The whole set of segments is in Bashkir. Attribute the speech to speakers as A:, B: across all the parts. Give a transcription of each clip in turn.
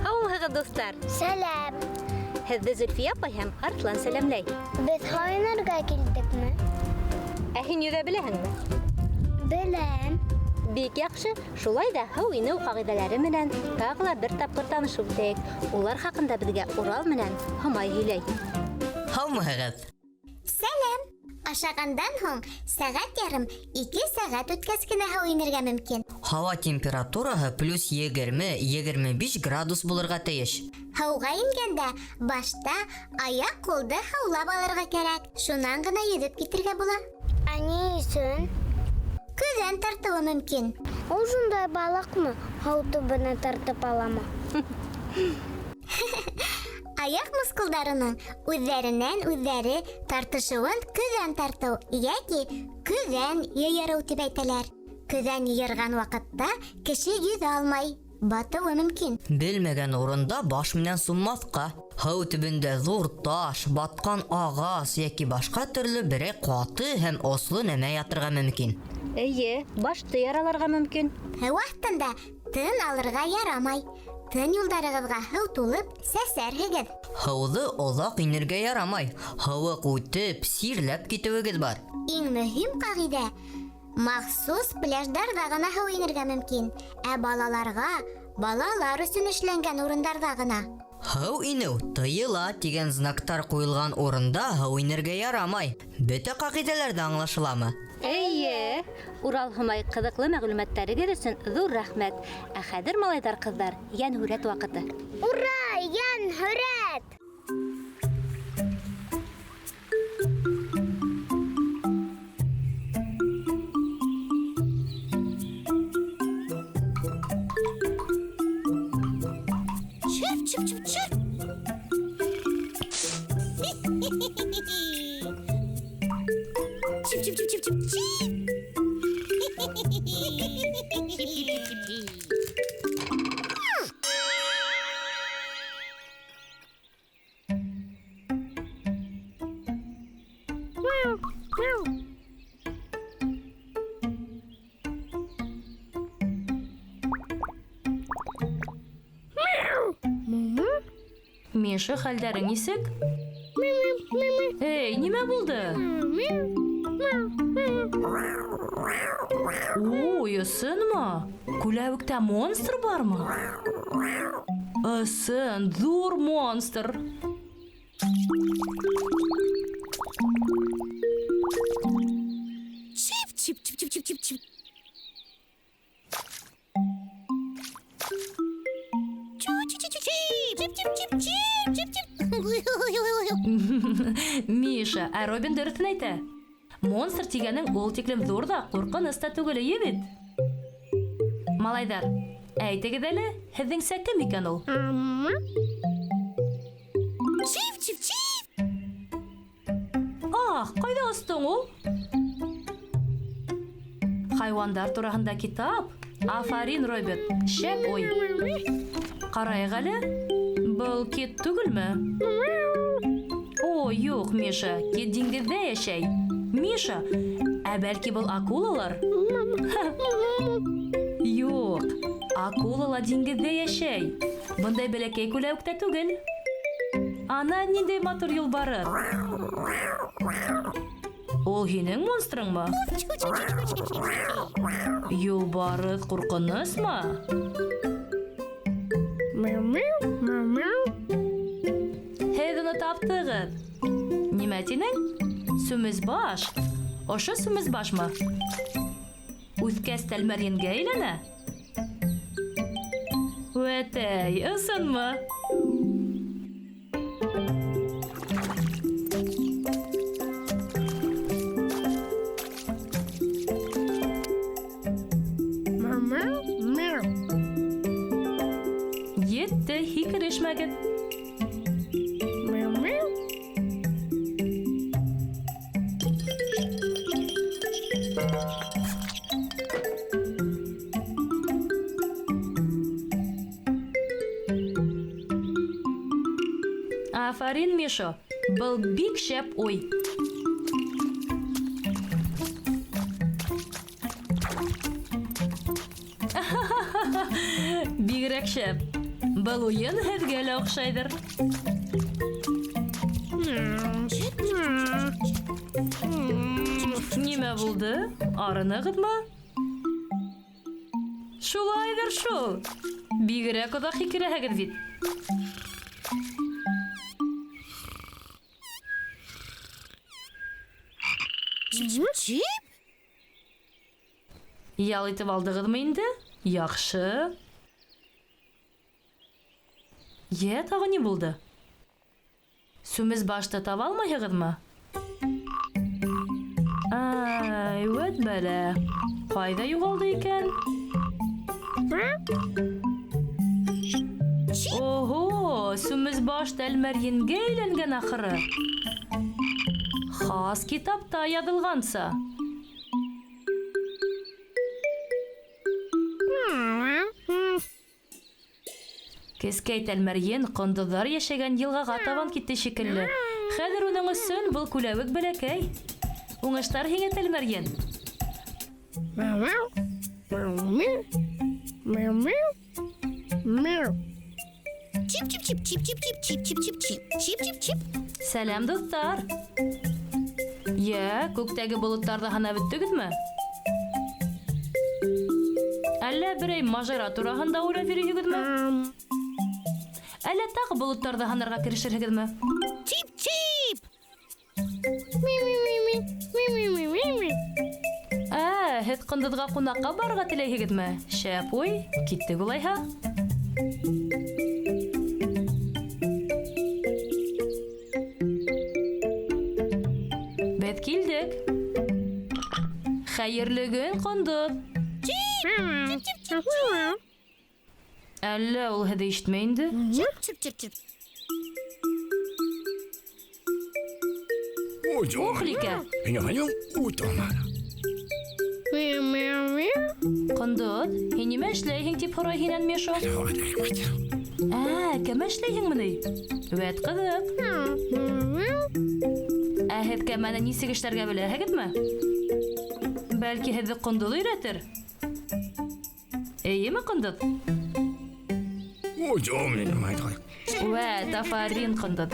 A: Һаумыһығыҙ, дуҫтар!
B: Сәләм!
A: Һеҙҙе Зөлфиә апай һәм Арҫлан сәләмләй.
B: Беҙ һайынырға килдекме?
A: Ә һин йөҙә беләһеңме?
B: Беләм.
A: Бик яҡшы. Шулай ҙа һыу инеү ҡағиҙәләре менән тағы ла бер тапҡыр танышып үтәйек. Улар хаҡында беҙгә Урал менән Һомай һөйләй.
C: Һаумыһығыҙ!
D: Сәләм! Ашағандан һуң сәғәт ярым, ике сәғәт үткәс кенә һыу инергә мөмкин.
C: Һауа температураһы плюс 20-25 градус булырға тейеш.
D: Һыуға ингәндә башта аяҡ-ҡулды һыулап алырға кәрәк. Шунан ғына йөҙөп китергә була.
B: Ә ни өсөн?
D: Көҙән тартыуы мөмкин.
B: Ул шундай балыҡмы? Һыу төбөнә тартып аламы?
D: Аяҡ мускулдарының үҙҙәренән үҙҙәре тартышыуын көҙән тартыу йәки көҙән йыйырыу тип әйтәләр. Көҙән йыйырған ваҡытта кеше йөҙә алмай, батыуы мөмкин.
C: Белмәгән урында баш менән суммаҫҡа. Һыу төбөндә ҙур таш, батҡан ағас йәки башҡа төрлө берәй ҡаты һәм осло нәмә ятырға мөмкин.
A: Эйе, башты яраларға мөмкин.
D: Һыу аҫтында тын алырға ярамай. Тын юлдарығыҙға һыу тулып, сәсәрһегеҙ.
C: Һыуҙы оҙаҡ инергә ярамай. Һыуыҡ үтеп, сирләп китеүегеҙ бар.
D: Иң мөһим ҡағиҙә: махсус пляждарҙа ғына һыу инергә мөмкин, ә балаларға балалар өсөн эшләнгән урындарҙа ғына.
C: Һыу инеү тыйыла тигән знактар ҡуйылған урында һыу инергә ярамай. Бөтә ҡағиҙәләр ҙә аңлашыламы?
A: Эйе, Урал Һомай, ҡыҙыҡлы мәғлүмәттәрегеҙ өсөн ҙур рәхмәт. Ә хәҙер, малайҙар, ҡыҙҙар, йәнһүрәт ваҡыты.
B: Ура! Йәнһүрәт!
D: Чип-чип-чип-чип! Чип-чип-чип-чип-чип!
E: Миша, хәлдәрең нисек? Эй, нимә булды? Ой, ысынмы? Күләүектә монстр бармы? Ысын, ҙур монстр.
D: Чип-чип-чип-чип-чип-чип! Чу-чу-чу-чу-чип! Чип-чип-чип-чип-чип-чип!
E: Миша, ә Робин дөрөҫөн әйтә. Монстр тигәнең ул тиклем ҙур ҙа, ҡурҡыныс та түгел, эйе бит? Малайҙар, әйтегеҙ әле, һеҙҙеңсә кем икән ул?
D: Чип-чип-чип!
E: Ах, ҡайҙа остоң ул? Хайуандар тураһында китап. Афарин, Роберт, шәп уй. Ҡарайыҡ әле. Был кит түгелме? О, юҡ, Миша, кит диңгеҙҙә йәшәй. Миша, ә бәлки был акулалар? Юҡ, акулала диңгеҙҙә йәшәй. Бындай бәләкәй күләүектә түгел. Ана ниндәй матур юлбарыҫ. Ул һинең монстрыңмы? Юлбарыҫ ҡурҡынысмы? Һеҙ уны таптығыҙ. Нимә тинең? Сүмесбаш. Ошо сүмесбашмы? Үҫкәс тәлмәрйенгә әйләнә? Үәтәй, ысынмы? Етте, һикерешмәгеҙ. Афарин, Мишо, был бик шәп уй. Бигерәк шәп. Был уйын һеҙгә лә оҡшайҙыр. Нимә булды? Арынығыҙмы? Шулайҙыр шул. Бигерәк оҙаҡ һикерәһегеҙ бит.
F: Чип?
E: Ял итеп алдығыҙмы инде? Яҡшы. Йә, тағы ни булды? Сүмес башты таба алмайһығыҙмы? Ай, үәт бәлә. Ҡайҙа юғалды икән? Ого, сүмес баш тәлмәрйенгә әйләнгән ахыры. Хас китапта яҙылғанса. Кескәй тәлмәрйен ҡондоҙҙар йәшәгән йылғаға табан китте шикелле. Хәҙер уның өсөн был күләүек бәләкәй. Уңыштар һиңә, тәлмәрйен.
F: Чип, чип, чип, чип, чип, чип, чип, чип, чип, чип, чип, чип, чип.
E: Сәләм, дуҫтар. Йә, күктәге болоттарҙы һанап бөттөгөҙмө? Әллә берәй мажара тураһында уйлап йөрөйһөгөҙмө? Әллә тағы болоттарҙы һанарға керешерһегеҙме?
F: Чип, чип.
E: Ә, һеҙ ҡондоҙға ҡунаҡҡа барырға теләйһегеҙме? Шәп уй, киттек улайһа. Беҙ килдек. Хәйерле көн, ҡондоҙ. Әллә ул һеҙҙе ишетмәй инде?
F: Чип, чип, чип, чип.
E: Охликә. Ҡондоҙ, һин нимә эшләйһең тип һорай һинән Мишо? Ә, кәмә эшләйһеңме ни? Вәт ҡыҙыҡ. Ә һеҙ кәмәне нисек эшләргә беләһегеҙме? Бәлки һеҙҙе ҡондоҙ өйрәтер? Эйеме, ҡондоҙ? Вәт, афарин, ҡондоҙ.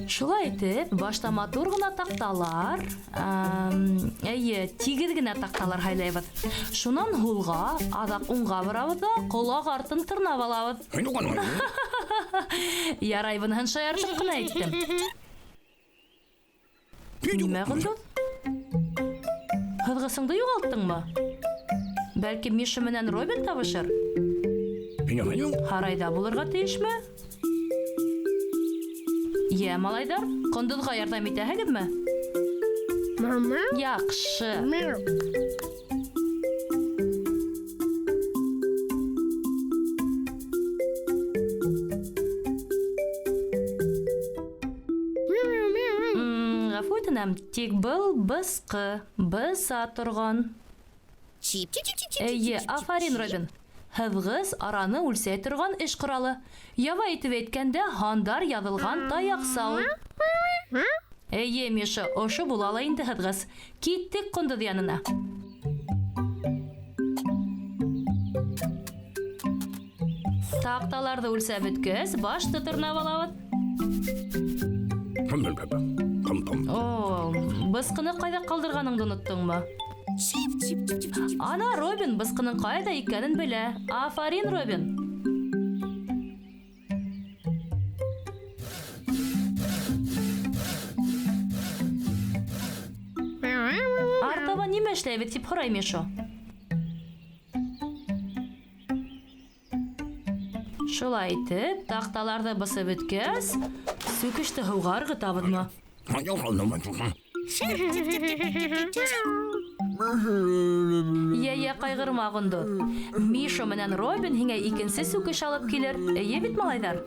E: Шулай итеп, башта матур ғына таҡталар, эйе, тигеҙ генә таҡталар һайлайбыҙ. Шунан һулға, аҙаҡ уңға борабыҙ ҙа, ҡолаҡ артын тырнап алабыҙ. Ярай, быныһын шаяртып ҡына әйттем. Нимә, ҡондоҙ? Һыҙғысыңды юғалттыңмы? Бәлки Миша менән Робин табышыр? Һарайҙа булырға тейешме? Йә, малайҙар, ҡондоҙға ярҙам итәһегеҙме? Яҡшы. Ғәфү үтенәм, тик был бысҡы, быса торған.
F: Чип, чип, чип, чип, чип.
E: Эйе, афарин, Робин. Һыҙғыс араны үлсәй торған эш ҡоралы. Ябай итеп әйткәндә, һандар яҙылған таяҡса ул. Эйе, Миша, ошо була ла инде һыҙғыс. Киттек ҡондоҙ янына. Таҡталарҙы үлсәп бөткәс, башты тырнап алабыҙ. О, бысҡыны ҡайҙа ҡалдырғаныңды оноттоңмо?
F: Чип, чип, чип, чип, чип.
E: Ана Робин бысҡының ҡайҙа икәнен белә. Афарин, Робин. Артабан нимә эшләйбеҙ тип һорай Мишо. Шулай итеп, таҡталарҙы бысып бөткәс, сүкеште һыуға ырғытабыҙмы? Йә, ҡайғырма, Ҡондоҙ. Миша менән Робин һиңә икенсе сүкеш алып килер. Эйе бит, малайҙар?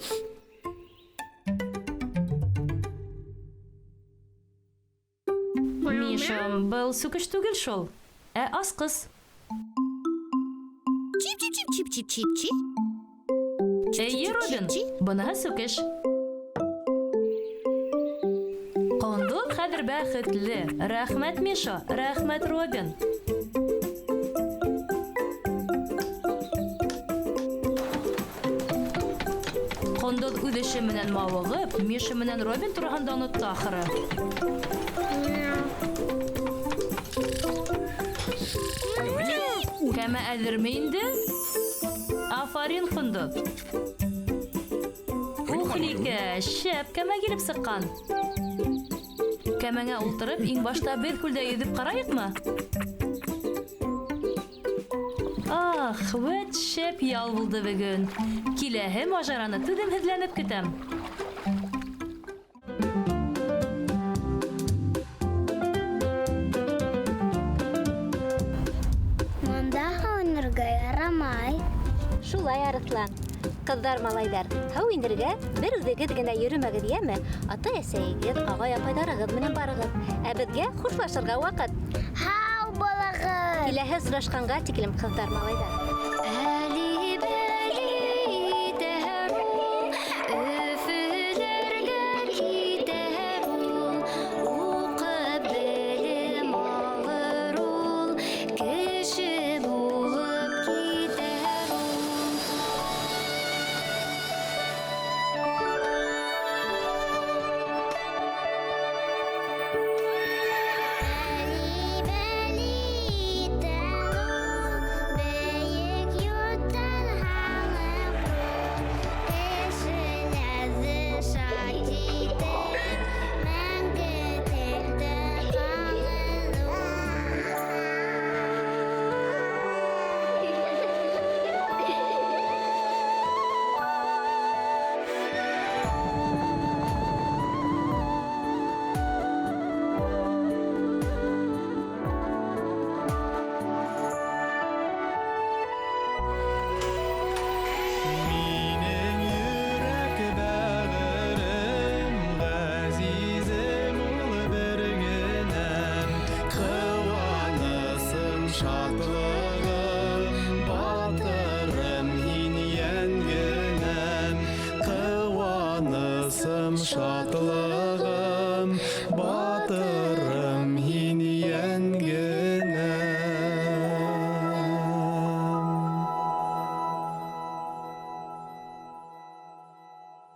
E: Миша, был сүкеш түгел шул, ә асҡыс.
F: Чип-чип-чип-чип-чип-чип.
E: Эйе, Робин, быныһы сүкеш. Ҡондоҙ хәҙер бәхетле. Рәхмәт, Миша, рәхмәт, Робин. Ҡондоҙ үҙ эше менән мауығып, Миша менән Робин тураһында онотто ахыры. Кәмә әҙерме инде? Афарин, Ҡондоҙ. Ухликә, шәп кәмә килеп сыҡҡан. Кәмәңә ултырып, иң башта беҙ күлдә йөҙөп ҡарайыҡмы? Ах, вәт шәп ял булды бөгөн. Киләһе мажараны түҙемһеҙләнеп көтәм.
B: Монда һыу инергә ярамай.
A: Шулай, Арыҫлан. Ҡыҙҙар, малайҙар, һыу инергә бер үҙегеҙ генә йөрөмәгеҙ, йәме? Атай-әсәйегеҙ, ағай-апайҙарығыҙ менән барығыҙ. Ә беҙгә хушлашырға ваҡыт.
B: Һау булығыҙ!
A: Киләһе осрашҡанға тиклем, ҡыҙҙар, малайҙар.
G: Шатлығым, батырым һин йәнгенәм. Ҡыуанысым, шатлығым.